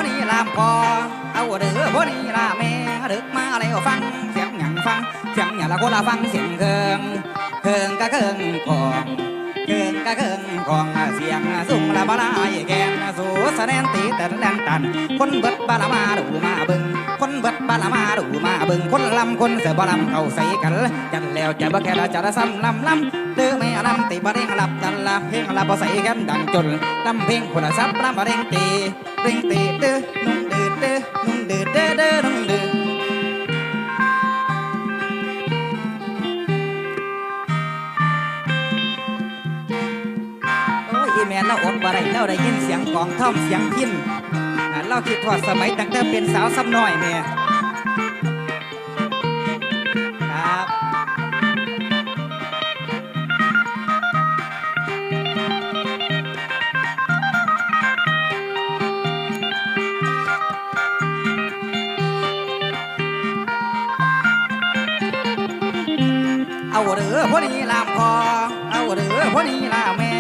ນີ້ລາມພໍ ເອົາເດີ ພໍນີ້ລາແມ່ ເລິກມາແລ້ວຟັງ ສຽງຫຍັງຟັງ ສຽງຫຍັງລະຄົນລະຟັງ ສຽງເຄິ່ງ ເຄິ່ງກະເຄິ່ງຂອງ ເຄິ່ງກະເຄິ່ງຂອງ ສຽງສູງລະບໍ່ລາຍແກນ ສູສະແໜນຕີແຕ່ນແລ່ນຕັນ ຄົນເບິດບ້ານລະມາດູມາເບິ່ງ ຄົນເບິດບ້ານລະມາດູມາເບິ່ງ ຄົນລຳຄົນເສືອບໍ່ລຳເຂົ້າໃສ່ກັນ ຈັດແລ້ວຈະບໍ່ແຄ່ລະຈະລະຊ້ຳລຳລຳ ເດີແມ່ລຳຕີບໍ່ເດ້ງລັບດັນລະ ເພງລະບໍ່ໃສ່ແກນດັນຈົນ ລຳເພງຄົນລະສັບລຳບໍ່ເດ້ງຕີ ເດ້ງຕີເດີ ນຸ່ງເດີເດີ ນຸ່ງເດີເດີເດີ ນຸ່ງເດີ. ໂອ້ຍ ອີແມ່ລາວອົດບໍ່ໄດ້ ລາວໄດ້ຍິນສຽງກອງທ້ອມ ສຽງພິນ ລາວຄິດຮອດສະໄໝຕັ້ງແຕ່ເປັນສາວຊຳນ້ອຍແດ່. ເອົາເດີ ພໍນີ້ລາມພໍ ເອົາເດີ ພໍນີ້ລາແມ່.